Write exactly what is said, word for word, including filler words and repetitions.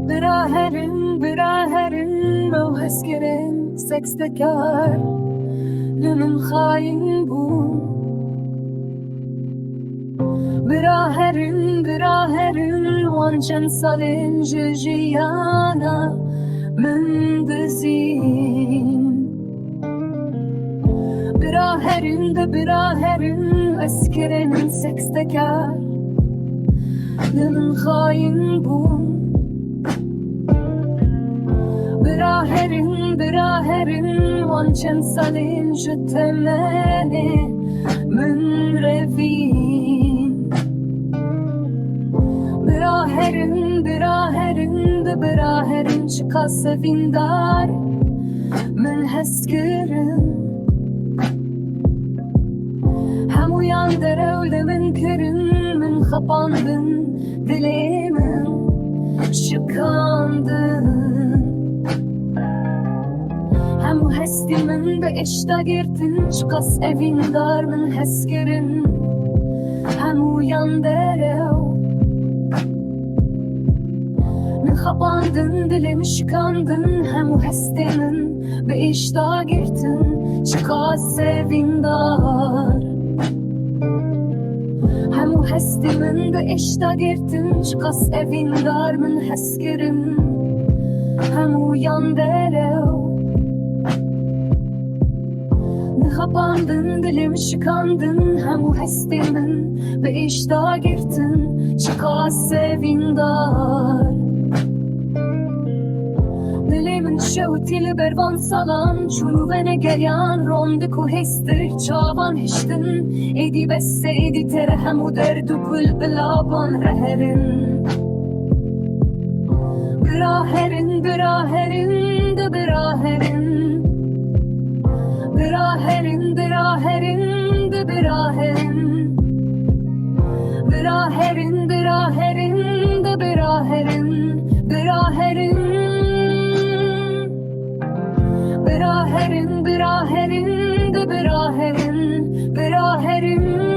Bira herin, bira herin, ew hezkirin sekstekar li min xayîn bû. Bira herin, bira herin, wan çend salên ji jiyana min dizîn. Bira herin, de bira herin, hezkirin sekstekar li min xayîn bû. Bira herin, bira herin, wan çend salên ji temenê min revîn. Bira herin, bira herin, de bira herin, çiqas sevîndar min hez kirin. Hemûyan derew li min kirin, min xapandin, dilê min şikandin. Hemû hestî min bi êşta girtin, çiqas evîndar min hez kirin. Hemûyan derew min xapandin, dilê min şikandin, hemû hestê min bi êşta girtin, çiqas evîndar. Hemû hestê min bi êşta girtin, çiqas evîndar min hez kirin. Hemûyan derew min xapandin, dilê min şikandin, hemû hestê min bi êşta girtin, çiqas sevîndar. Dilê min şewitî li ber van salan, çûn û venegeriyan, rondik û hêstir çavan hiştin, êdî bes e, êdî tere hemû derd û kul bi lavan re herin. Bira herin, bira herin, de bira herin. Bira herin, bira herin, de bira herin. Bira herin, bira herin, de bira herin. Bira herin. Bira herin, bira herin, de bira herin. Bira herin.